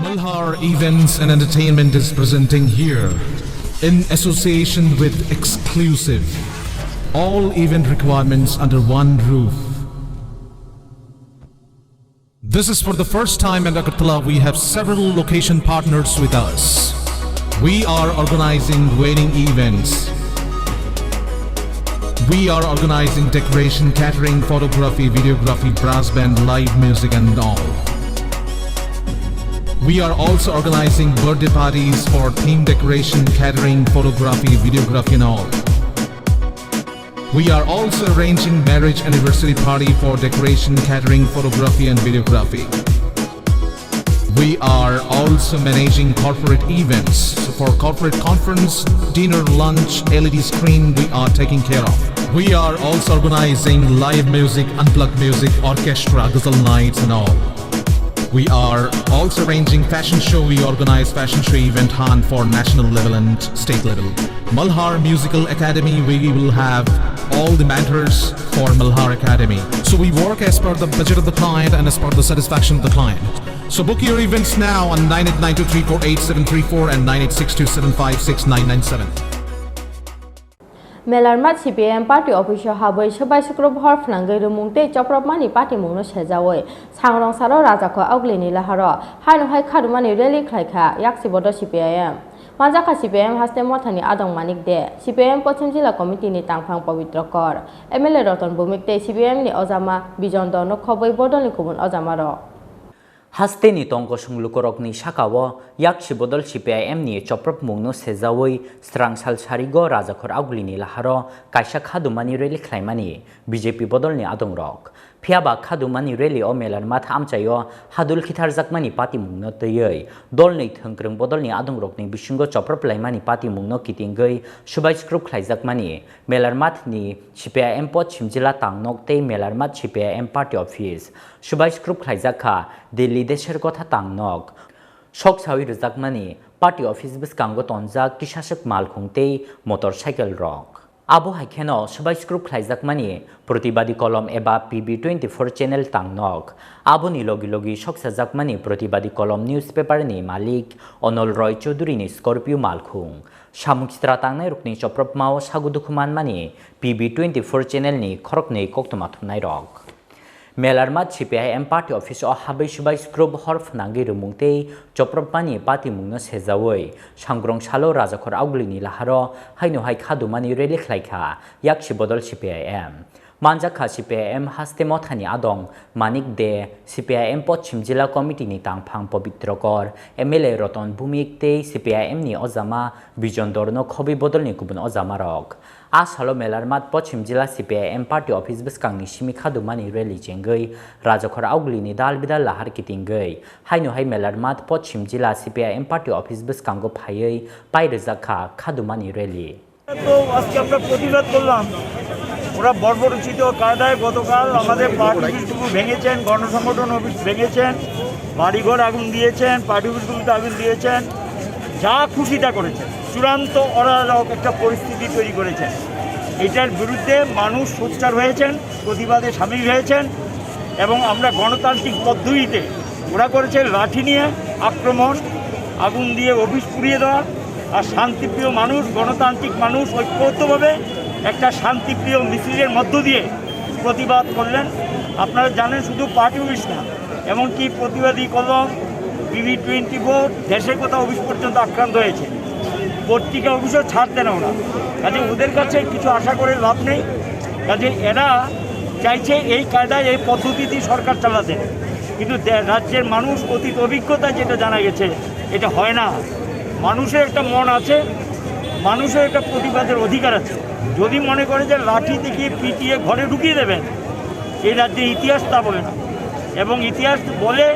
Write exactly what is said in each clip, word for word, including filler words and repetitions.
Malhar Events and Entertainment is presenting here, in association with Exclusive, all event requirements under one roof. This is for the first time in Agartala. We have several location partners with us. We are organizing wedding events. We are organizing decoration, catering, photography, videography, brass band, live music, and all. We are also organizing birthday parties for theme decoration, catering, photography, videography, and all. We are also arranging marriage anniversary party for decoration, catering, photography, and videography. We are also managing corporate events. So for corporate conference, dinner, lunch, L E D screen, we are taking care of. We are also organizing live music, unplugged music, orchestra, ghazal nights, and all. We are also arranging fashion show. We organize fashion show event hunt for national level and state level. Malhar Musical Academy, we will have all the mentors for Malhar Academy. So we work as per the budget of the client and as per the satisfaction of the client. So book your events now on nine eight nine two three four eight seven three four and nine eight six two seven five six nine nine seven. Melarmat C P I M party office o habwi swbai swkrub hor phnangwi rwmung tei chopropmani patimungno sejaui sangrong salo Rajakhor Augli ni laharo haino hai khadumani rally khlaikha yaksi bodo C P I M. Manjakha C P I M haste mothani adong Manik De, C P I M Pochim Jila Committee ni tangphang Pabitra Kor, M L A Roton Bhumik tei C P I M ni ojama Bijon Dorno khobwi bodolni kubun ojamarok. Hasteni tongkosong lukurokni sakao yaksi bodol C P I M ni chopropmungno sejaui swrang sal sarigo Rajakhor Augli ni laharo kaisa khadumani rally khlaimani B J P bodolni adongrok. Phiyaba khadumani rally o Melarmat amchaio hadul khitharjakmani patimungno twiwi dolni thwngkwrwng bodolni adongrokni bisingo choprop laimani patimungno kitingwi swbai swkrub khlaijakmani Melarmat ni C P I M Pochim Jila Tangnok tei Melarmat C P I M party office swbai swkrub khlaijak kha Delhi Desher Kotha Tangnok. Sok sawi rwjakmani party office bwskango tonjak kisaswk malkhung tei motorcycle rok. Abo hai kheno swbai swkrub khlaijakmani Pratibadi Kolom eba P B twenty-four channel Tangnok. Aboni logi logi soksajakmani Pratibadi Kolom newspaper ni malik Onol Roy Chaudhary ni Scorpio malkhung. Samung sitra tangnairokni chopropmao sago dukhu manmani P B twenty-four channel ni khoroknwi koktwma thumnairok. Melarmat C P I M party office o habwi swbai swkrub hor phnangwi rwmung tei chopropmani patimungno sejaui sangrong salo Rajakhor Augli ni laharo haino hai khadumani rally khlaikha yaksi bodol C P I M. Manjakha C P I M haste mothani adong Manik De, C P I M Pochim Jila Committee ni tangphang Pabitra Kor, M L A Roton Bhumik tei C P I M ni ojama Bijon Dorno khobwi bodolni kubun ojamarok. A salo Melarmat Pochim Jila C P I M party office bwskangni simi khadumani rally chengwi Rajakhor Augli ni dal bidal lahar kitingwi haino hai Melarmat Pochim Jila C P I M party office bwskango phaiwi pai rwjak kha khadumani rally. তো আজকে আমরা প্রতিবাদ করলাম। ওরা বর্বরোচিত কায়দায় গতকাল আমাদের পার্টি অফিসগুলো ভেঙেছেন, গণসংগঠন অফিস ভেঙেছেন, বাড়িঘর আগুন দিয়েছেন, পার্টি অফিসগুলোতে আগুন দিয়েছেন, যা খুশি তা করেছেন। চূড়ান্ত অরাজক একটা পরিস্থিতি তৈরি করেছেন। এটার বিরুদ্ধে মানুষ সোচ্চার হয়েছেন, প্রতিবাদে সামিল হয়েছেন এবং আমরা গণতান্ত্রিক পদ্ধতিতে ওরা করেছে লাঠি নিয়ে আক্রমণ, আগুন দিয়ে অফিস পুড়িয়ে দেওয়া। আর শান্তিপ্রিয় মানুষ, গণতান্ত্রিক মানুষ ঐক্যবদ্ধভাবে একটা শান্তিপ্রিয় মিছিলের মধ্য দিয়ে প্রতিবাদ করলেন। আপনারা জানেন, শুধু পার্টি অফিস না, এমনকি প্রতিবাদী কলম, বিবি টোয়েন্টি ফোর, দেশের কথা অফিস পর্যন্ত আক্রান্ত হয়েছে। পত্রিকা অফিসও ছাড় দেন ওরা। কাজে ওদের কাছে কিছু আশা করে লাভ নেই। কাজে এরা চাইছে এই কায়দায়, এই পদ্ধতিতেই সরকার চালাতে। কিন্তু দে-, রাজ্যের মানুষ অতীত অভিজ্ঞতায় যেটা জানা গেছে, এটা হয় না। মানুষের একটা মন আছে, মানুষের একটা প্রতিবাদের অধিকার আছে। যদি মনে করে যে লাঠি দেখিয়ে পিটিয়ে ঘরে ঢুকিয়ে দেবেন, এই রাজ্যের ইতিহাস তা বলে না। এবং ইতিহাস বলে,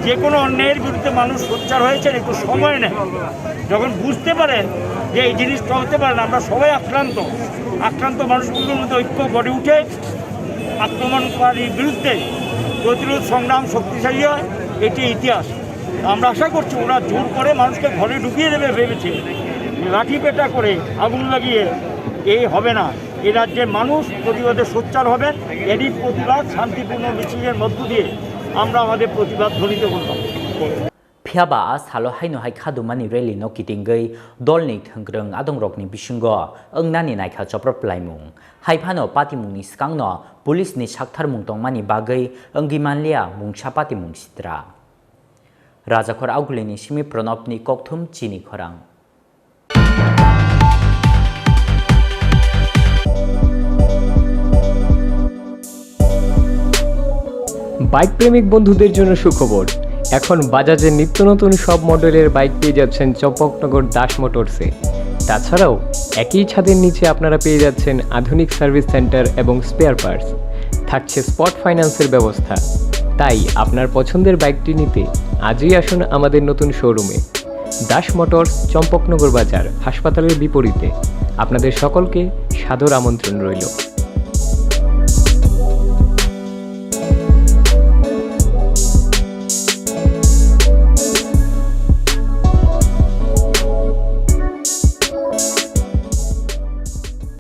যে কোনো অন্যায়ের বিরুদ্ধে মানুষ সোচ্চার হয়েছেন, একটু সময় নেয়। যখন বুঝতে পারেন যে এই জিনিসটা হতে পারে না, আমরা সবাই আক্রান্ত, আক্রান্ত মানুষগুলোর মধ্যে ঐক্য গড়ে উঠে আক্রমণকারীর বিরুদ্ধে প্রতিরোধ সংগ্রাম শক্তিশালী হয়। এটি ইতিহাস। আমরা আশা করছি ওরা জোর করে মানুষকে ঘরে ঢুকিয়ে দেবে ভেবেছে, লাঠি পেটা করে, আগুন লাগিয়ে, এই হবে না। এ রাজ্যের মানুষ প্রতিবাদে সোচ্চার হবেন। এরই প্রতিবাদ শান্তিপূর্ণ মিছিলের মধ্য দিয়ে আমরা আমাদের প্রতিবাদ ধ্বনিত করলাম। Phiya ba a salo haino hai khadumani rally no kitingwi dolni thwngkwrwng adongrokni bisingo wngnani naikha choprophlaimung. Hai phano patimungni swkangno police ni saktharmung tongmani bagwi wngwi manliya mungsa patimung sitra. Rajakhor Augulini simi Pranobni kokthum chini khorang. Bike প্রেমিক বন্ধুদের জন্য সুখবর। এখন বাজাজের নিত্য নতুন সব মডেলের বাইক পেয়ে যাচ্ছেন চম্পকনগর দাস মোটরসে। তাছাড়াও একই ছাদের নিচে আপনারা পেয়ে যাচ্ছেন আধুনিক সার্ভিস সেন্টার এবং স্পেয়ার পার্টস। থাকছে স্পট ফাইন্যান্সের ব্যবস্থা। তাই আপনার পছন্দের বাইকটি নিতে আজই আসুন আমাদের নতুন শোরুমে। দাস মোটরস, চম্পকনগর বাজার, হাসপাতালের বিপরীতে। আপনাদের সকলকে সাদর আমন্ত্রণ রইল।